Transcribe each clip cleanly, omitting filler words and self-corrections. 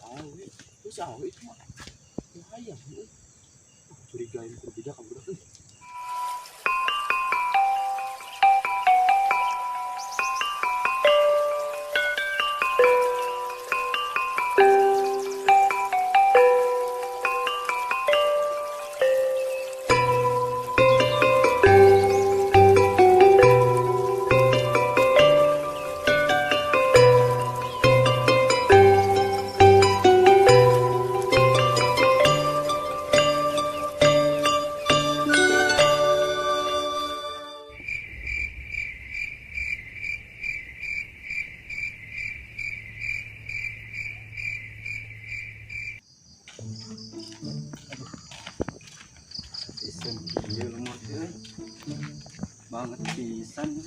Awe, terus awe itu mah hayang euy. Curigain kudu beja ka budak euy. Banget pisan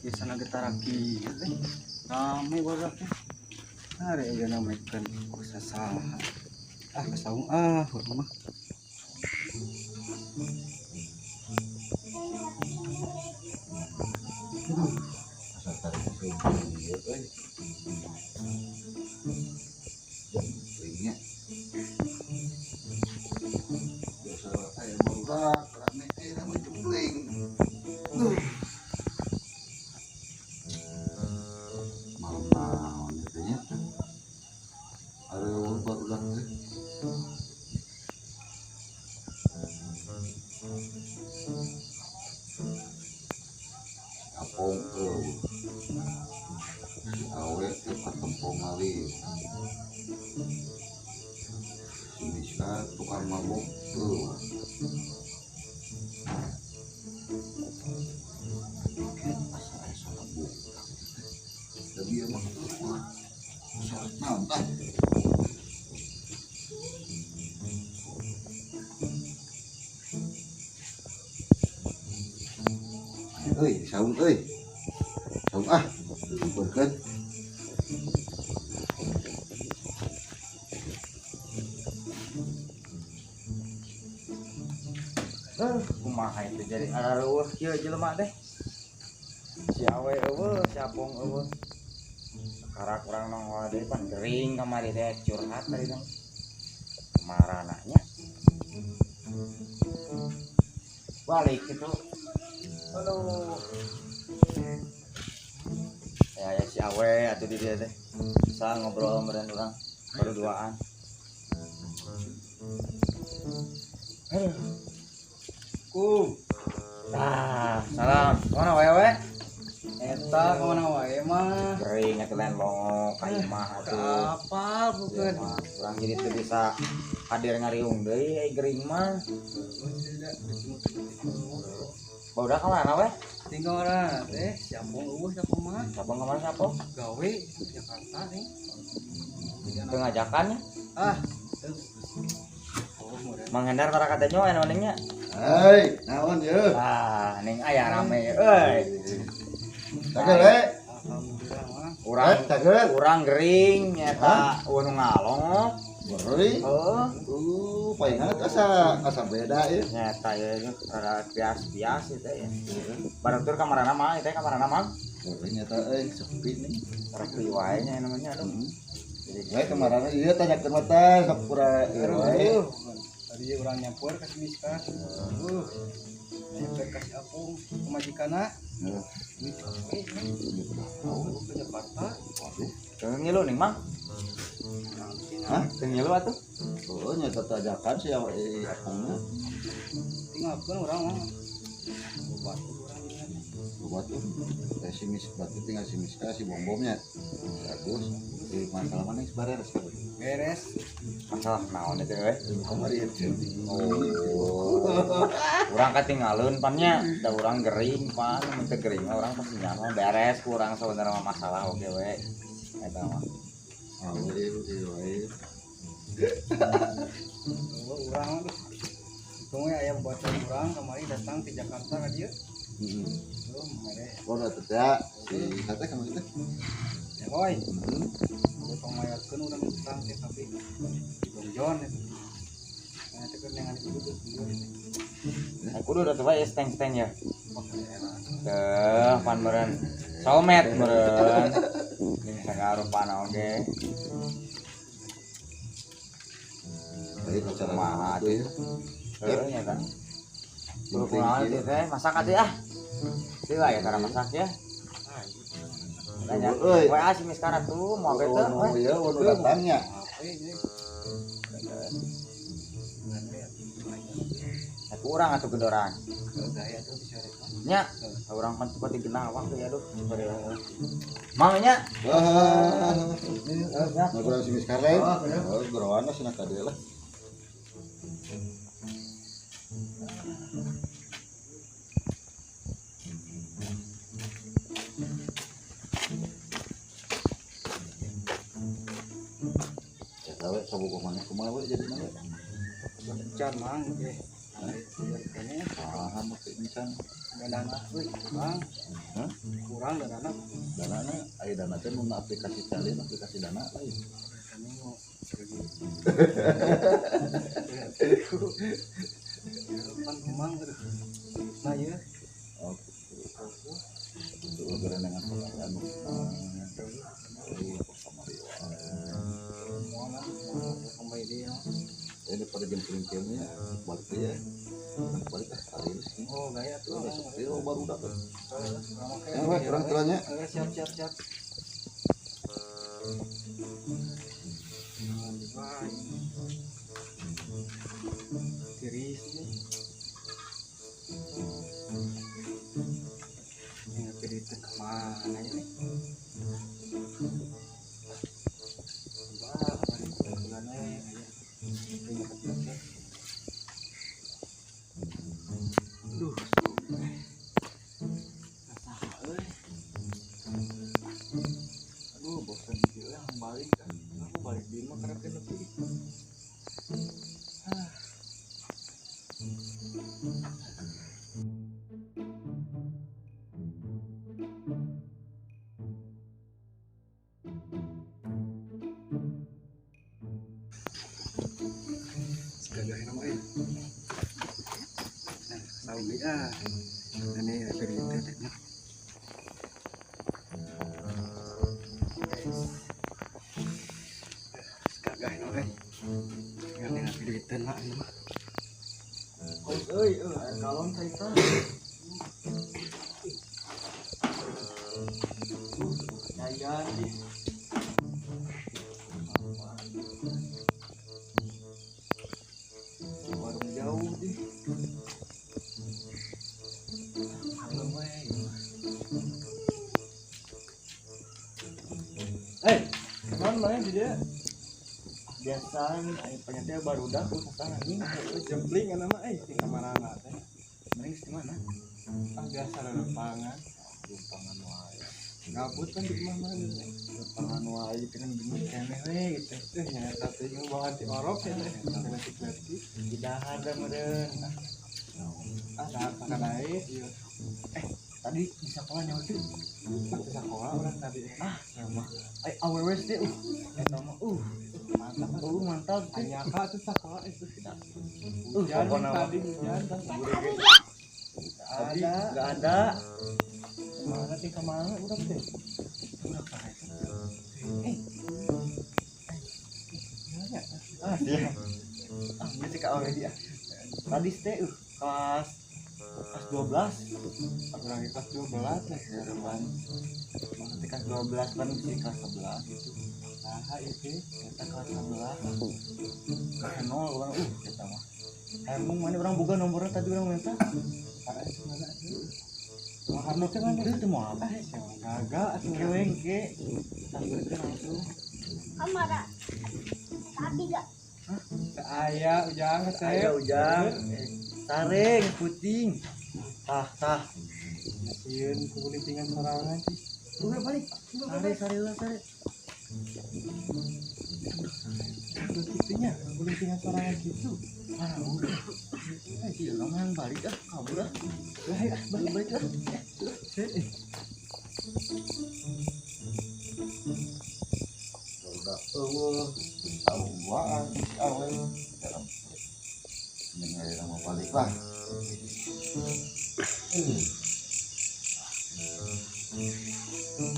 pisan getar kieu teh rame barudak teh are ayeuna mekeun ku sasaha ah ka saung ah urang mah. Asa tarik kieu euy jemplingnya biasa aya barudak rame aya mah jempling. Malam naon teh nya ari barudak teh apong eueuh si awe teh katempo ngali si Miska tukang mabok eueuh. Asa aya salah budak teh da bieu mah eueuh salah naon tah. Euy, saung euy. Saung ah, lumpurkeun. Kumaha itu jadi arareueuh kieu jelema teh. Si awe eueuh, si apong eueuh. Sakarak urang nongol deui pan gering kamari teh curhat tadi teh. Marananya. Balik gitu. Aduh. Ya, ya si awe atuh di dieu teh. Bisa ngobrol meureun urang berduaan. Aduh. Kum. Tah, salam. Kemana wae we? Eta kemana wae mah? Gering atuh lain longok ka imah atuh. Kapal bukeun. Urang jadi teu bisa hadir ngariung deui ai gering mah. Barudak ka mana we? Tinggal mana teh? Si Apong eueuh si Apong mah. Si Apong ka mana si Apong? Gawe di Jakarta nih. Teu ngajakan nya? Ah, teu. Oh, Mang Hendar tara katanya aya naon nya? Hei, naon ye? Ah, ning aya rame euy. Cager we. Alhamdulillah mah. Urang cager. Urang gering nyata eueuh nu ngalongok. Gering. Heeh. Palingan asa beda ieu. Nyata ieu rada bias-bias ieu teh. Barutur kamarana mah ieu teh kamarana mah. Gering nyata euy sepi nih. Sepi wae nya namanya aduh. Jadi we kamarana ieu tanyakeun mah teh sok pura ieu wae. Tadi urang nyampur ka si Miska. Nyampur ka si Apung pamajikanna. Heeh. Ke Jakarta. Waduh. Teu ngilu ning Mang. Hah? Teu ngilu atuh? Oh, nyata tajakan si Apungna. Tinggalkeun urang mah. Batu urang nya. Batu. Teh si Mis batu tinggal si Miska si Bombomnya. Si Agus di masalah mana geus bareres kabeh. Beres. Masalah naon itu we? Kamari itu. Oh. Urang katinggalun pan nya, da urang gering pan, mun teu gering mah urang pasti nyaho beres ku urang sabenerna mah masalah oge we. Eta mah. Awe ieu wae. Oh, urang mah. Untung we aya baturan urang kamari datang ke Jakarta ka dieu. Heeh. Tuh, mere. Oh, da teh ya. Si sate kamari teh. Ya, boy. Heeh. Pangmayatkeun urang datang teh kabeh. Bongjon eta. Nah, teh keur neangan kudu geus kieu teh. Nah, kudu da teh wae steng-steng ya. Wah, era. Teh pan meureun. Soulmate meureun. Ning sagarupana oge. Lain acara Kumaha itu ya. Heeh nya kan. Kudu kunaon teh teh masak atuh ah. Teu aya cara masak ya. Nanya, Euy. WA si Miskara tuh mau apa teh? Oh, iya, ono datangnya. Satu orang atuh gedoran. Gaya tuh bisa rek. Nya, urang pan suka digenah awak tuh ya aduh. Mang nya. Wah. Nah, kurang si Miskar lain. Oh, gerawana cenah ka dieu lah. Ya tahu sabuku maneh kumaha we jadi we. Encan mang eh. Kene Ah, make encan. dana euy kurang. Hah? Kurang dana. Danana aya dana teh mun aplikasi calin aplikasi dana lain. Kene mau pan kemang aduh. Nah ya. Oh, gitu. Itu gerendengan anu. Kamari wae. Moal lah, kembali dia. Ini pada jam kirim-kirimnya balik ya. Balik ah hari ini sih. Oh, gaya tuh. Udah sepi oh, baru dapet. Ya, Ya, weh, kurang telanya. Siap, siap, siap. Tiris nih. Ini pirit kemana ini? Wah, kemarin bulan aya. Aduh, saha euy. Aduh, bosan di dieu yang balik kan. Aku balik di imah karena nepi. Ah. Segagahin nama euy. Nah, saung deui ah. Ini cerita teh. Segagahin nama euy. Ngan dengan duitan lah ini mah. Euy, euy, aya galon teh eta. Jajan di. Warung jauh di. Halo we. Eh, kemana mana di dia? Biasa aya penyatnya barudak usaha anjing Jempling kan nama eh di kamarana teh. Mending di mana? Ah biasa lempangan. Lumpangan wae. Gabut kan di imah mah gitu. Lumpangan wae gitu kan bener keneh we gitu. Eh nyata teh ieu bawa ti orok ya teh. Leutik-leutik. Di dahar da meureun. Ah dahar sakadai ieu. Tadi di sekolah nyawa teh. Ah di sekolah urang tadi. Ah, sama. Ai awewe teh eta mah Mantap mantap teh. Anyaka tuh sekolah itu. Hujan Pokona mah. tadi hujan. Tadi Ada. enggak ada. Kemana sih kemana urang teh? Urang saha eta? Eh. Gimana? Ah, iya. Ah, geus cek awewe dia. Tadi teh kelas kelas 12. Urang di kelas 12 lah Kan. Maksudnya kelas 12 kan bisa kelas 11 gitu. Nah, itu Eta kelas 11. Kayak nol urang eta mah. Emang mana orang boga nomornya tadi orang minta. Ah, mana tuh? Mau harno teh mana? Itu mau apa? Ah, siapa gagal atuh. Engke we engke. Sampeurkeun langsung. Kamu ada tadi gak? Aya ujang Aya saya. ujang. Sareng puting. Tah tah. Sieun kulitingan sorangan sih. Udah balik. Sare sare lah sare. Itu kitunya, kulitingan sorangan gitu. Mana udah. Eh, sih, kamu yang balik ah, kabur ah. Lah, ah, Balik balik ah. eh. Udah eueuh tahu waan si awe. Dalam ini aya mau balik lah.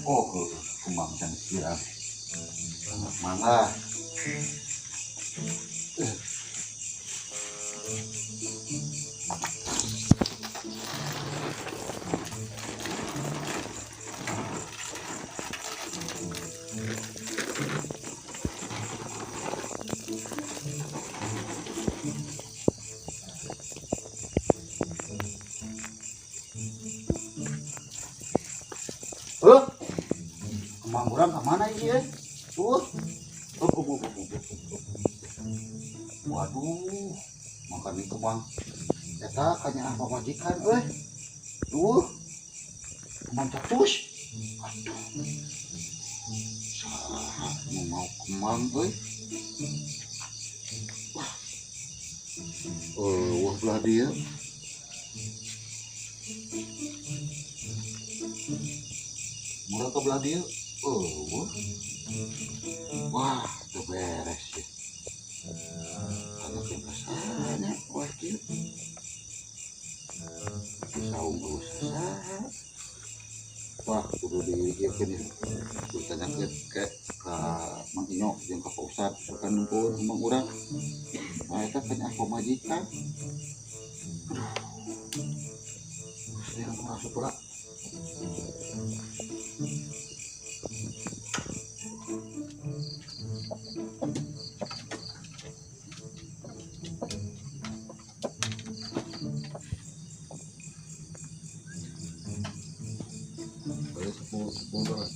Oh, kumbang can siram. Mana? Kemang urang ka mana ieu? Tuh. Waduh, makan ieu kemang. Eta kanyaah pamajikan euy. Tuh. Kemang cacus. Aduh. Saha nu mau kemang euy? Wah. Wah belah dieu. Murah ke belah dieu. Oh, wah, teu beres ya. Tanyakeun ka saha nya, wah kieu. Di saung eueuh saha. Wah, kudu diieukeun ya. Kudu tanyakeun ke ka Mang Inyo jeung ka Pak Ustad, kan nempoeun kembang urang. Nah, eta kanyaah pamajikan. Aduh. Geus urang asup heula. Boleh 10 dolar.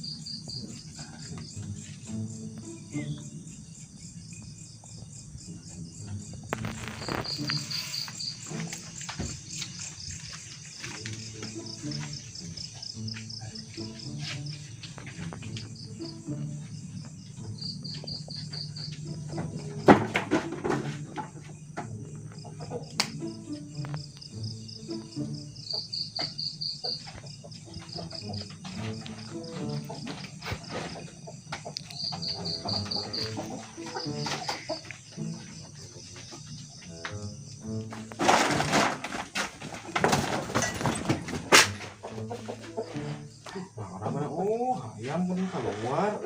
Oh, ayam pun keluar.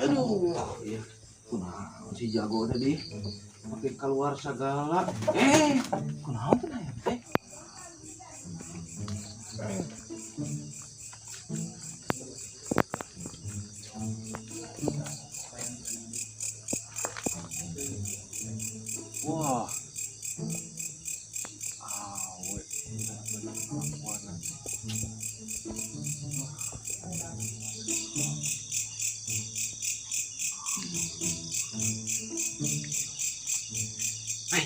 Aduh, ya. Kunaon si jago tadi makin keluar segala. Kunaon teh ayam teh? Wah, awe, bener kelakuan. Hei,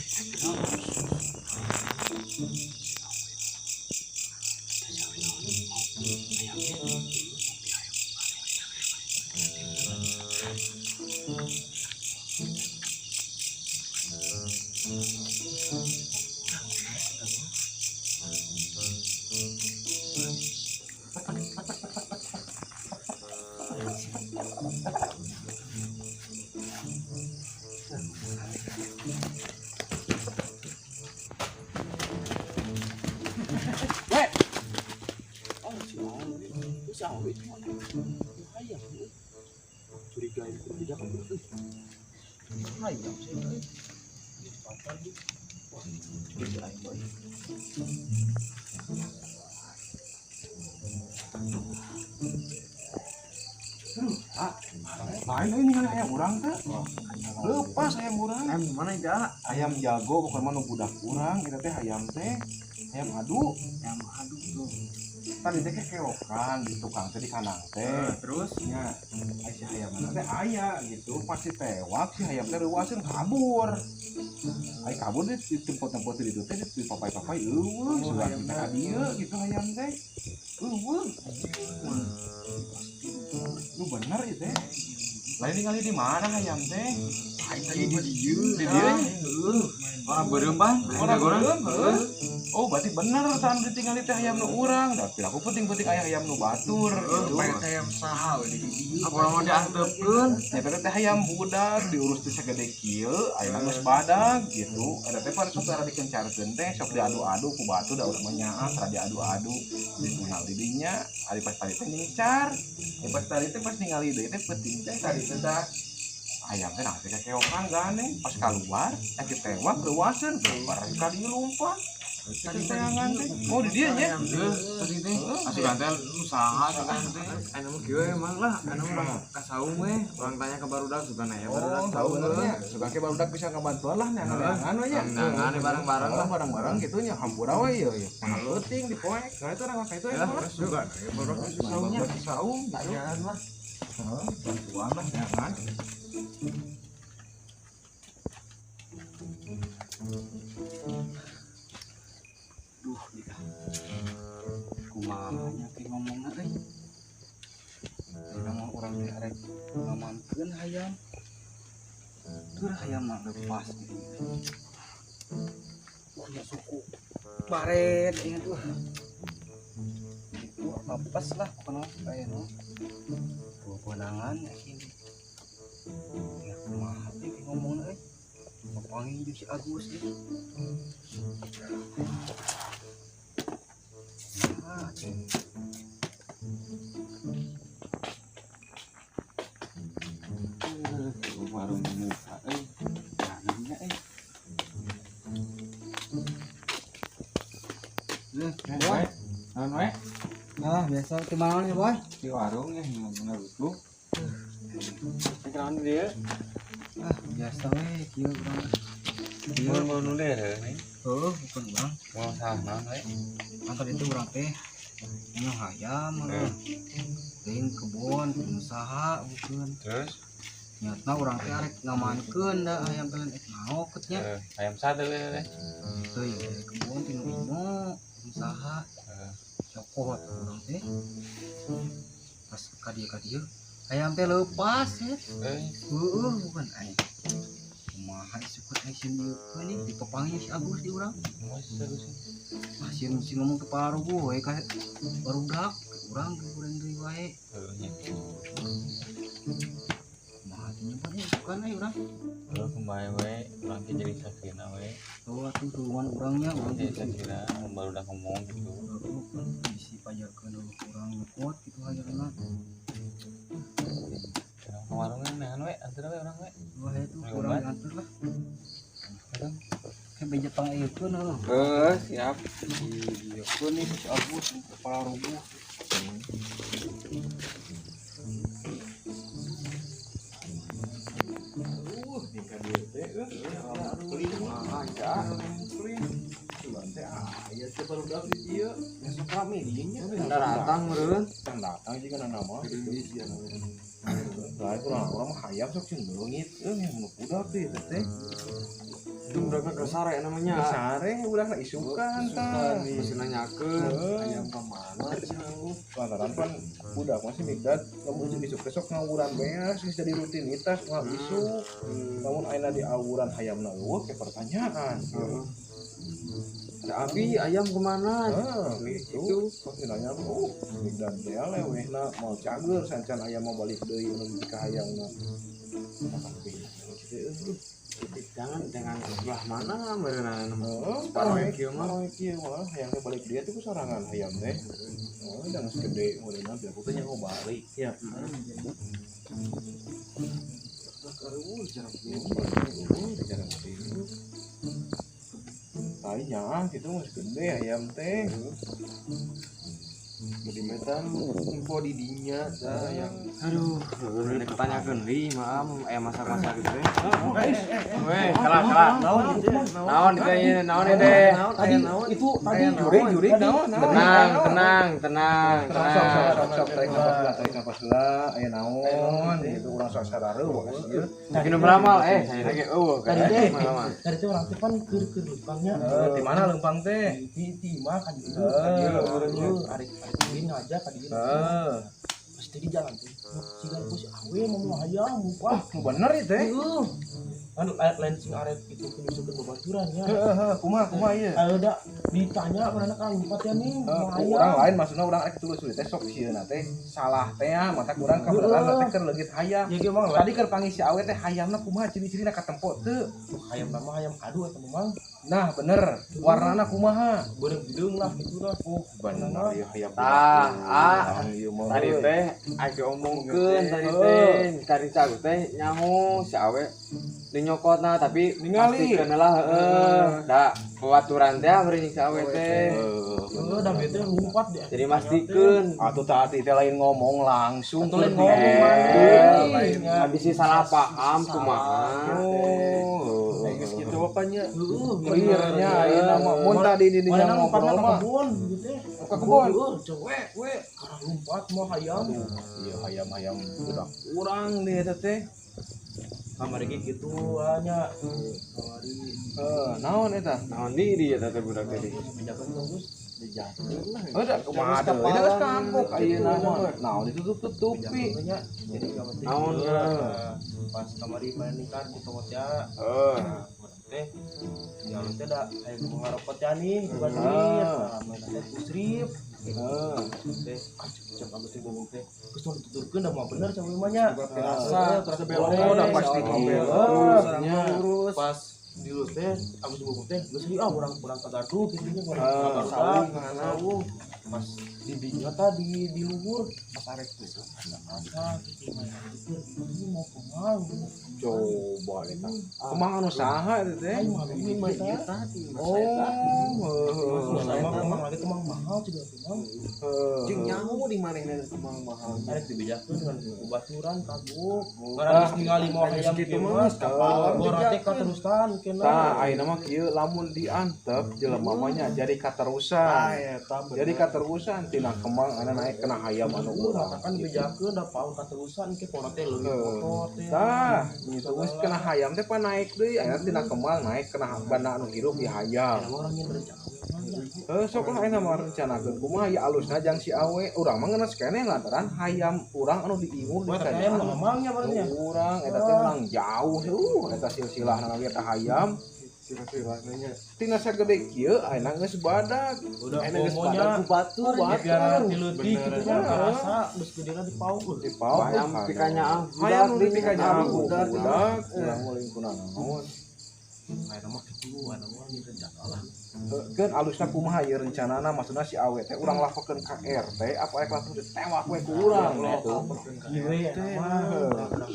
Lain ini kan ayam urang teh. Lepas ayam urang. Ayam mana itu? Ayam jago bukan mah nu budak urang, eta teh ayam teh. Ayam adu. Ayam adu tuh. Tadi teh kekeokan di tukang teh di kandang teh. Terus nya ai si hayam teh aya gitu, pasti tewak si hayam teh reuaseun kabur. Ai kabur di tempat-tempat di ditu teh di papai-papai eueuh, sugan kita ka dieu gitu hayam teh. Eueuh. Lu bener ieu teh. Lain ningali di mana hayam teh? Aing tadi di dieu. Di dieu nya? Heeh. Orang beureum ban. Orang beureum, heuh. Oh, berarti bener tah ditingali teh hayam nu urang. Da piraku penting-penting aya hayam nu batur gitu. Pakai hayam saha we di dieu. Apa urang mah dianteupkeun? Nyata teh hayam budak diurus teh sagede kieu, ayeuna geus badag gitu. Ada teh pan sok tara dikencarkeun teh sok diadu-adu ku batu da urang mah nyaah tara diadu-adu. Ditinggal di dinya, ari pas tadi teh nyingcar. Pas tadi teh pas ningali deui teh penting teh tadi teh tah ayam teh nah teh kekeokan gandeng pas keluar sakit tewak leuwaseun keluar ka dieu lompat. Tadi teangan teh. Oh di dieu nya. Heuh, tadi teh asukan teh usaha asukan teh. Anu mah kieu emang lah, anu mah ka saung we. Urang tanya ke barudak sugan aya barudak Oh, saung bener nya. Sugan ke barudak bisa ngabantuan lah neangan we nya. Neangan bareng-bareng lah, bareng-bareng gitu nya hampura we ieu ieu. Mana leuting di poek. Nah itu orang ka itu ya. Sugan aya barudak saungnya. Saung gitu. Tanyaan lah. Heeh, bantuan lah neangan. Duh, nih ah. Kumaha nya teh ngomongna euy. Dina mah urang teh arek ngamankeun hayam. Tur hayam mah lepas di dieu. Nya suku baret ingat tuh. Itu lepas lah pokona aya nu. Kewenangan ya sini. Ya kumaha teh ngomongna euy. Papanggih jeung si Agus ieu. Ah, Warung muka euy. Tanamnya euy. Boy. Naon we? Ah, biasa di mana nih, Boy? Di warung ya ngarutuh. Kenaon dia? Ah, biasa we kieu urang. Kieu mau nu deh nih. Heuh, bukan urang. Mau salah naon we? Kan tadi teh urang teh nyong hayam heuh. Lain kebon, usaha bukan. Terus Nyatna urang teh arek ngamankeun da hayam teh ek maok nya. Hayam sate we teh. Teuing dari kebon tinu ino usaha. Cokot urang teh. Pas ka dieu hayam teh leupas ya. Heueuh bukan aing. Kumaha isukut aing sieun ieukeun nih dipepanggih si Agus di urang. Ah sieun si ngomong ke paruguh we ka barudak urang goreng deui wae. Heuh nya. Kumaha teh nyoba nih isukan euy urang. Heuh kumaha we urang teh jadi saksina we. Heuh atuh tulungan urangnya urang jadi saksina mun barudak ngomong gitu. Heueuh bisi pajarkeun urang nyokot kitu hayangna. Ke warungnya nahan we, anter we urang we. Wah itu kurang diantar lah. Kayak beja pang ieukeun heuh. Heuh, siap. Dieukeun nih si Agus kepala rubuh. Di ka dieu teh euy. Kumaha ya? Sugan teh aya teh barudak di dieu. Besok rame dieu nya. Datang meureun. Datang jiga nama. Lain kurang urang mah hayam sok cing leungit euy nu budak teh teh. Itu budakna keur sare namanya. Keur sare budakna isukan tah. Masih nanyakeun hayam ka mana cenah. Lantaran pan budak masih migdat lamun isuk isuk sok ngawuran beas geus jadi rutinitas moal isuk. Lamun ayeuna di awuran hayamna eueuh ke pertanyaan. Heeh. Da abi ayam kemana? Gitu. Pas nanya oh migdat teh lewehna mau cager sancan ayam mau balik deui nu ka hayamna. Jangan dengan sebelah mana berenang. Oh, Paroe kieu mah. Paroe kieu mah hayam teh balik dia tuh ku sorangan hayam teh. Oh, da geus gede meureunna biar ku teh nyaho balik. Ya. Aduh, jarang jarang tidur. Tai nya gitu geus gede hayam teh. Jadi metan info di dinya dah yang aduh ditanyakeun deui maaf aya masak-masak gitu teh. Weh, kalah kalah. Naon ditanya naon teh? Tadi itu tadi juri naon. Tenang, tenang, tenang. Sok sok tarik napas heula, aya naon gitu urang sok sarareuh wae ieu. Minum ramal saya lagi eueuh. Tadi teh tadi teh urang teh pan keur leumpangnya. Di mana leumpang teh? Di imah ka dieu. Ka dieu arek ini ngajak ka dieu. Heeh. Pasti di jalan tuh. Siga ku si awe mau hayam wah. Nu bener ieu teh. Heeh. Kan lain sing arek itu penyusukeun babaturan nya. Heeh, heeh, kumaha kumaha ieu? Ayo da ditanya mana kan lumpat ya nih mau Ku urang hayam. Lain maksudna urang arek telusuri teh sok sieuna teh salah teh ya, mata kurang kabeneran teh keur leungit hayam. Ya ge mang Tadi keur panggih si awe teh hayamna kumaha ciri-cirina katempo teu? Hayam nama hayam adu atau memang. Nah, bener. Warnana kumaha? Goreng geudeung lah gitu lah. Oh, bener ieu hayam. Tah, ah. Ieu mah. Tadi teh aya diomongkeun tadi teh, tadi cagu teh nyaho si awe dinyokotna tapi Ningali. pastikeun lah heeh. Da babaturan teh bari jeung si awe teh. Heeh, da bete lumpat deh. Jadi mastikeun. Atuh tadi teh lain ngomong langsung Atuh lain keur ngomong, mah. Eh, habis sih salah paham kumaha. Oh, Geus kitu bapaknya. Heeh, clearnya ayeuna mah mun tadi di dinya mana ngobrol lompatna ka mah. kebun gitu teh. Ka kebun. Heeh, cewek we karena lompat mau hayam. Iya, hayam-hayam budak urang di eta teh. Kamari ge kitu nya. Kamari Heuh, naon eta? Naon di eta teh budak tadi. Bejakeun tong Gus. Oh, da kumaha deui? Da geus kapok ayeuna mah. Naon ditutup-tutupi. Bejakeun nya. Jadi kamari Naon, pas kamari mana nikah di tonggot ya. Heeh. Teh tinggal teh da aya nu ngarokot ya nih bukan duit. Nah, mana teh kusrip. Heeh. Teh ah cek cek abis teh ngomong teh geus tong dituturkeun da mah bener cewek mah nya. Terasa, terasa belok. Oh, da pasti Heeh. nya. Lurus. Pas di lurus teh abis ngomong teh geus ah urang urang kagaduh kitu nya urang Ah, kagaduh saung, saung pas di bingnya tadi di luhur pas arek tuh ada asa gitu mah ini mau kumaha. Coba eta. Kemang anu saha eta teh? Aing mah ini mah eta. Oh, heuh. Sama kemang lagi kemang mahal juga kemang. Heuh. Jeung nyaho di manehna kemang mahal. Arek dibejakeun dengan baturan kagok. Karena geus ningali mau hayam Geus kitu kieu mah mah geus kapalan Gora teh katerusan kena. Tah, ayeuna mah kieu lamun diantep jelema mah nya jadi katerusan. Eta bener. Jadi katerusan tina kemang anu naik kena hayam anu urang. Kan dibejakeun da paun katerusan ke pora teh leuwih kotor teh. Tah, gitu geus kena hayam teh pan naik deui, ayeuna tina kemang naik kena banda anu hirup di hayam. Urang nyeun rencana. Heuh, sok lah ayeuna mah rencanakeun kumaha ya alusna jang si awe. Urang mah ngenes keneh lantaran hayam urang anu diingu di Wah, tapi hayam mah mamangnya barunya. Urang eta teh menang jauh eta silsilahna ge eta hayam. Silsilahna nya. Tina sagede kieu ayeuna geus badag. Udah Ayeuna geus komonya badag ku batur. biar dileutik gitu nya Bener. karasa geus gedena dipauk. Dipauk. Hayam pikanyaah Hayam nu dipikanyaah budak. budak. Budak urang mah lingkungan naon. Ayeuna mah kitu, ayeuna mah nyeun rencana lah. Keun alusna kumaha ieu rencanana maksudna si awe teh urang laporkeun ka RT apa rek langsung ditewak we ku urang gitu. Ieu we mah urang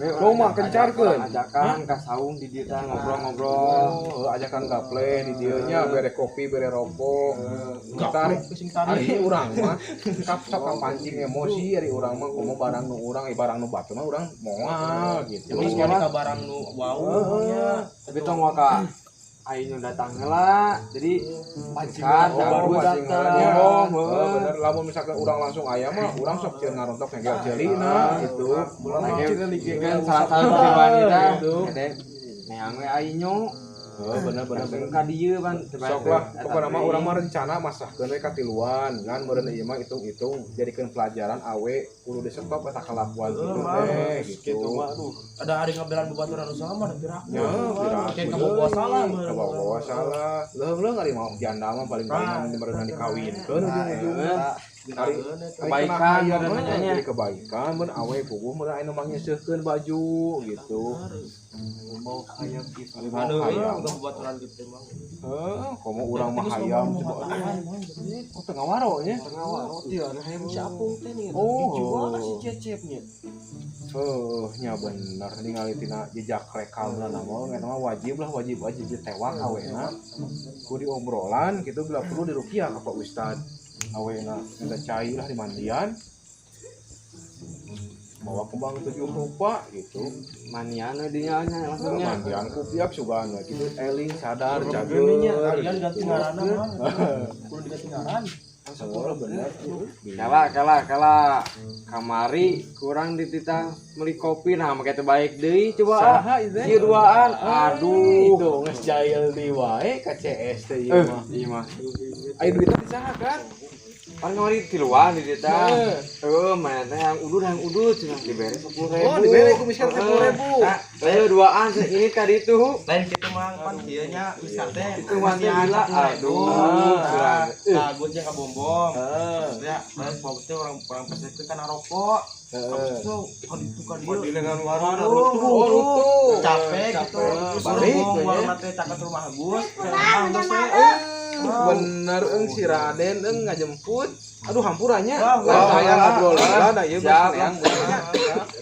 Kumaha kencarkeun? Ajakan ka saung di dieu teh ngobrol-ngobrol. Oh, ajakan gaple di dieu nya bere kopi bere rokok. Tarik sing tarik. ari urang mah kap sok kapancing emosi ari urang mah komo barang nu urang barang nu batur mah urang moal gitu. Terus kali ka barang nu wau nya. Tapi tong waka aing datang heula. Jadi Pancingan, Oh, oh, pancing datang. nya. Oh, Oh, bener lamun misalkan urang langsung aya mah urang sok ceun ngarontok ngegel ceulina gitu. Kan salah satu pertimbangan kita Gitu. gede neang we aing Heeh, bener bener langsung bener. ka dieu pan. Sok lah, pokokna mah urang mah rencana masahkeun we katiluan ngan meureun ieu mah hitung-hitung jadikeun pelajaran awe kudu di stop eta kalakuan kitu teh gitu. Kitu mah aduh. Ada hari ngabelan babaturan usaha mah da piraku. Ya, piraku Kayak kabawa salah. Kabawa salah. Leuh-leuh ari mau janda mah paling-palingan meureun dikawinkeun ujung-ujungna. Ari Kebaikan, hayam meureun mah nya. jadi kebaikan mun awe puguh meureun anu mangnyeuseurkeun baju gitu. Mau hayam gitu. Ari mau Aduh, hayam. udah babaturan gitu mah. Heeh, komo urang mah hayam coba. Oh, teu ngawaro nya. Tengah roti ada hayam si apung teh nih. Oh. Dijual ka si Cecep nya. Heuh, nya bener ningali tina jejak rekamna mah eta mah wajib lah wajib aja ditewak awena. Ku diobrolan gitu bila perlu dirukiah ka Pak Ustad. Awena minta cai lah di mandian. Bawa kembang tujuh rupa gitu. Manian we dinya nya langsungnya. Mandian ku piak sugan we gitu eling sadar Nya, Kalian ganti ngaranna mah. Kudu diganti ngaran. Oh, bener. Kala kala kala kamari kurang dititah meuli kopi nah make teu baik deui coba ah. Saha ieu teh? Ieu duaan. Aduh. Itu geus jail deui wae ka CS teh ieu mah. Ieu mah. Aya duitna di saha kan? Pan kamari tiluan di dieu tah. Heuh, mana teh yang udud cenah dibere 10.000. Oh, dibere ku Miskar 10.000. Heuh, duaan ini tadi tuh. Lain kitu Mang, pan kieu nya Miskar teh. Itu mah teh gila. Aduh. Nah, gue jeung ka bombom. Maksudnya, lain fokusnya orang pesek kan rokok. Habis itu kan itu kan dia dengan warung rutuh. Capek gitu. Terus Balik, warung teh caket rumah Agus. Bener eng si Raden eng ngajemput. Aduh hampurannya. Saya ngobrol lah da ieu geus neang benernya.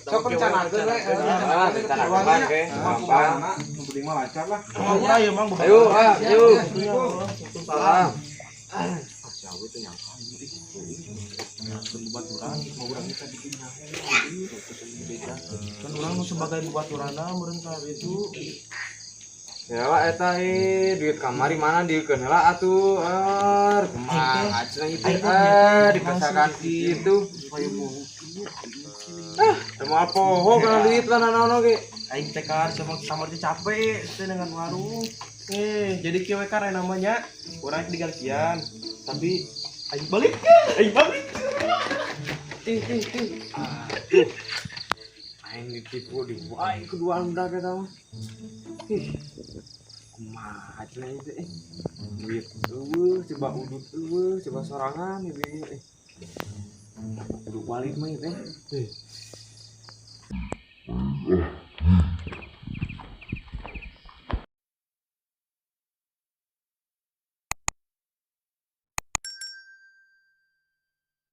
Sok rencanakeun we. Rencanakeun we. Gampang. Nu penting mah lancar lah. Hampura ieu Mang. Ayo, ayo. Salam. Ah, si Awe teh nyangka ieu ih. Nyakeun bebaturan, mau urang kita bikin nyaho. Kan urang nu sebagai bebaturanna meureun ka itu. Ya lah eta duit kamari mana dieukeun heula atuh. Kumaha cenah ieu teh dipesakan kitu. Ah, teu moal poho kana duit lah nanaon oge. Aing teh kar sama sama teh capek teh dengan warung. Jadi kieu we kar namanya urang digantian. Tapi aing balik. Aing balik. Tih tih tih. Aduh. Aing ditipu dibuai kedua budak eta mah. Ih. Kumaha cenah ieu teh. Duit eueuh, coba udut eueuh, coba sorangan ieu teh. Kudu balik mah ieu teh.